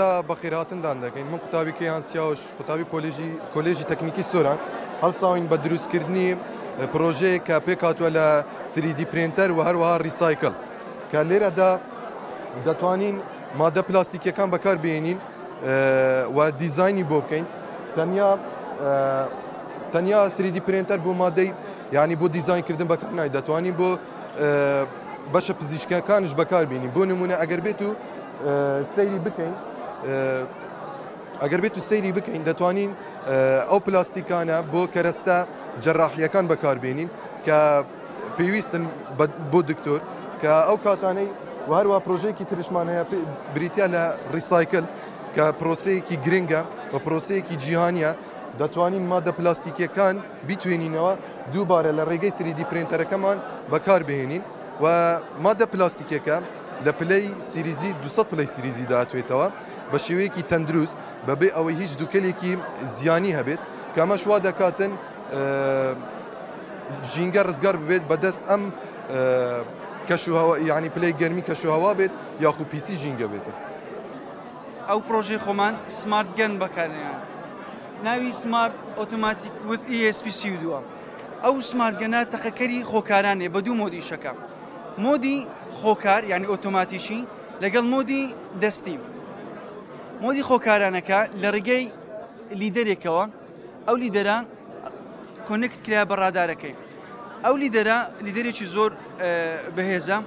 سەرەتا بەخێرهاتندان دەکەین. من قوتابی کەیان سیاوش، قوتابی پۆلێژی کۆلێژی تەکنیکی سۆران، هەڵساوین بە دروستکردنی پرۆژەیەک کە پێکهاتووە لە 3D printer و هەروەها recycle، کە لێرەدا دەتوانین مادە پلاستیکیەکان بەکاربهێنین و دیزاینی بۆ بکەین. تەنیا تەنیا 3D printer بۆ مادەی یعنی بۆ دیزاینکردن بەکار نای، دەتوانین بۆ بەشە پزیشکەکانش بەکاربیێنین. بۆ نمونە ئەگەر بێت و سەیری بکەین، ئەگەر بێت و سەیری بکەین دەتوانین ئەو پلاستیکانە بۆ کەرەستە جەراحیەکان بەکاربێنین کە پێویستن بۆ دکتۆر کە ئەو کاتانەی. و هەروە پرۆژەیەکی ترشمان هەیە بریتە لە recycle کە پرۆسەیەکی گرنگە و پرۆسەیەکی جیهانیە. دەتوانین مادە پلاستیکیەکان بیتوێنینەوە، دووبارە لە ڕێگەی 3D printer ەکەمان بەکاربهێنین و مادە پلاستیکەکە لە پلەی سیریزی 200 پلەی سیریزی داتوێتەوە بە شێوەیەکی تەندروست بەبێ ئەوەی هیچ دووکەلێکی زیانی هەبێت، کە ئەمەش وا دەکاتن ژینگە ڕزگار ببێت بەدەست ئەم کەشوهەوا، یعنی پلەی گەرمی کەشوهەوا بێت یاخو پیسی ژینگە بێتن. ئەو پرۆژەی خۆمان smart gun بەکارێنان، ناوی smart automatic with ESP 32. ئەو smart gun ە تەقەکەری خۆکارانێ بە دوو mode یشەکە، mode ی خۆکار یعنی ئۆتۆماتیکی لەگەڵ mode ی دەستی. mode ی خۆکارانەکە لە ڕێگەی lidar ێکەوە، ئەو lidar ە connect کرا بە ڕادارەکەی. ئەو lidar ە lidar ێکی زۆر بەهێزە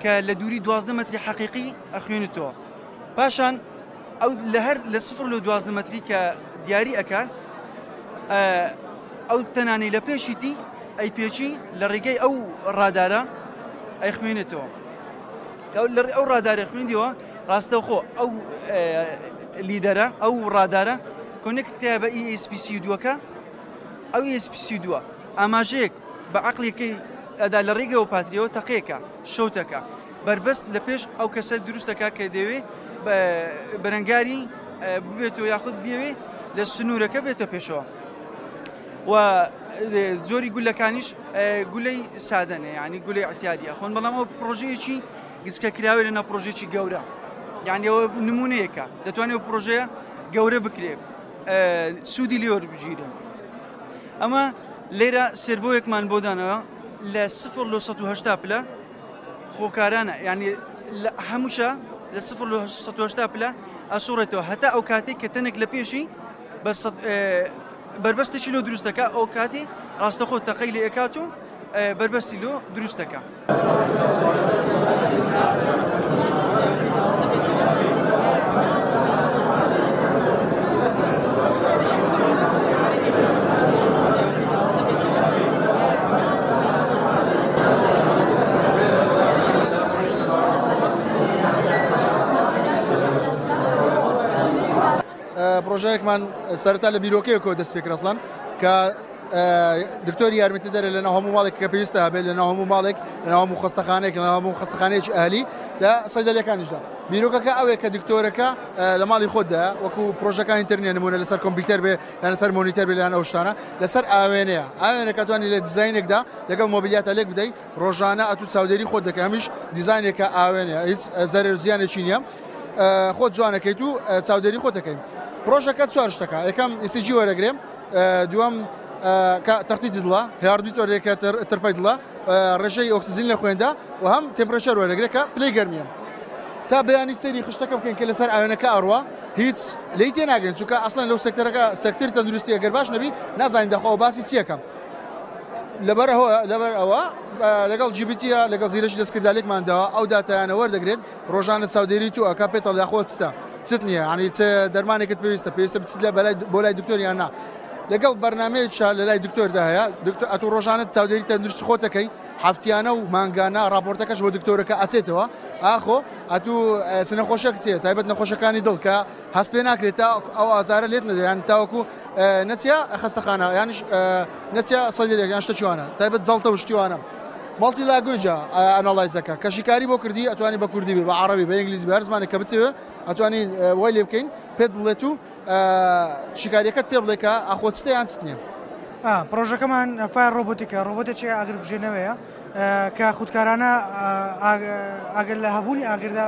کە لە دووری 12 مەتری حەقیقی ئەخوێنێتەوە. پاشان ئەو لە هەر لە 0 لۆ 12 مەتری کە دیاری ئەکات، ئەو تەنانەی لە پێشیتی ئەی پێچی لە ڕێگەی ئەو ڕادارە ئەیخوێنێتەوە. لە ئەو ڕادارە خوێندیەوە ڕاستەوخۆ ئەو lidar ە، ئەو ڕادارە connect کرا بە ESP دووەکە. ئەو ESP دووە ئاماژەیەک بە عقلێکی ئەدا لە ڕێگەوە پاتریەوە تەقێکە شەوتەکە بەربەست لە پێش ئەو کەسە دروستەکە کە دەوێ بەرەنگاری ببێتەوە یاخود بێوێ لە سنوورەکە بێتە پێشەوە. و جۆری گولەکانیش گولەی سادەنێ، یعنی گولەی اعتیادیە خۆن، بەڵام ئەو پرۆژەیەکی گچکە کراوێ لەنا پرۆژێکی گەورە، یعنی ئەوە نمونەیەکە دەتوانێت ئەو پرۆژەیە گەورە بکرێت سوودی لێوەر بگیرن. ئەمە لێرە servo یەکمان بۆ دانەوە لە 0 لۆ 180 پلە خۆکارانە، یعنی هەمووشە لە 0 لۆ 180 پلە ئەسوڕێتەوە هەتا ئەو کاتێک کە تەنێک لە پێشی بە بربەستێکی لۆ دروست دەکا، ئەو کاتی ڕاستەخۆ تەقەی لێ ئەکات و بربەستی لۆ دروست دەکا. پرۆژەیەکمان سەرەتا لە بیرۆکەیەکەوە دەست پێکرد ئەسڵەن کە دکتۆری یارمەتی دەرێ لە ناو هەموو ماڵێک کە پێویستە هەبێت، لە ناو هەموو ماڵێک، لە ناو هەموو خەستەخانەیەک، لە ناو هەموو خەستەخانەیەکی ئەهلی، لە سەیدەلیەکانیشدا. بیرۆکەکە ئەوەیە کە دکتۆرەکە لە ماڵی خۆتدا وەکو پرۆژەکانی تر نییە، نمونە لەسەر کۆمپیوتەر بێ یان لەسەر monitor بێ یان ئەو شتانە، لەسەر ئاوێنەیە. ئاوێنەکە توانی لە دیزاینێکدا لەگەڵ مۆبیلیاتە لێک بدەی، ڕۆژانە ئەتوو چاودێری خۆت دەکەی، هەمیش دیزاینێکە ئاوێنەیە، هیچ زەرەر و زیانێکی نییە، خۆت جوانەکەیت و چاودێری خۆت دەکەی. پرۆژەکە چوار شتەکە، یەکەم ECG وەرەگرێ، دووەم تەختیتی دڵە، heart rate وەرەگرێ ترپەی دڵە، ڕێژەی ئۆکسجین لە خوێندا، و هەم temperature وەرەگرێ کە پلەی گەرمیە. تا بەیانی سەیری خشتەکە بکەین کە لەسەر ئاوێنەکە ئەڕوا، هیچ لێی تێناگەین، چونکە ئەسڵەن لەو سێکتەرەکە سێکتەری تەندروستی ئەگەر باش نەبی نازانین دەخوا باسی چیەکە. لەبەر ئەوە لەگەڵ GPT یە لەگەڵ زیرەکی دەستکردا لێکمان داوە، ئەو داتایانە وەردەگرێت، ڕۆژانە چاودێری تو ئەکا، پێتەڵ یاخۆ چتە چت نییە، یعنی چ دەرمانێکت پێویستە، پێویستە بچیت لە بەلای بۆ لای دکتۆر یان نا. لەگەڵ بەرنمەیەکشا لە لای دکتۆردا هەیە، دکتۆر ئەتوو ڕۆژانە چاودێری تەندروستی خۆتەکەی، هەفتیانە و مانگانە راپۆرتەکەش بۆ دکتۆرەکە ئەچێتەوە، ئاخۆ ئەتوو چ نەخۆشیەک چیە، تایبەت نەخۆشەکانی دڵ کە هەست پێ ناکرێت تا ئەو ئازارە لێت نەدێ، یان تاوەکو نەچیە خەستەخانە یانیش نەچیە سەیدەلێک یان شتە چوانە، تایبەت جەڵتە و شتیوانە. multi language ە analyze ەکە کە شیکاری بۆ کردی ئەتوانی بە کوردی بێ، بە عەڕەبی، بە ئینگلیزی، بە هەر زمانێک کە بتەوێ ئەتوانی وای لێ بکەین پێت بڵێت و شیکاریەکەت پێ بڵێ کە ئاخۆ چتە یان چت نییە. پرۆژەکەمان fire robotic ە، ڕۆبۆتێکی ئاگرکوژێنەوەیە کە خودکارانە ئاگر لە هەبوونی ئاگردا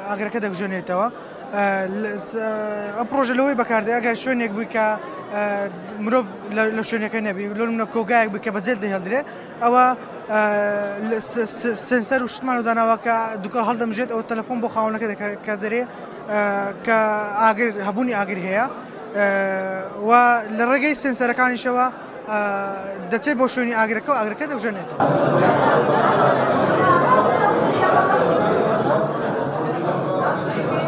ئاگرەکە دەکوژێنێتەوە. ئەم پرۆژە لەوەی بەکاردێ ئەگەر شوێنێک بووی کە مرۆڤ لە شوێنەکە نەبی، لۆ منە کۆگایەک بکە بەجێت دەهێڵدرێ، ئەوە sensor و شتمان و داناوە کە دوکەڵ هەڵدەمژێت، ئەو تەلەفۆن بۆ خاوەنەکە کە دەرێ کە ئاگر هەبوونی ئاگر هەیە، و لە ڕێگەی sensor ەکانیشەوە دەچێت بۆ شوێنی ئاگرەکە و ئاگرەکە دەکوژێنێتەوە.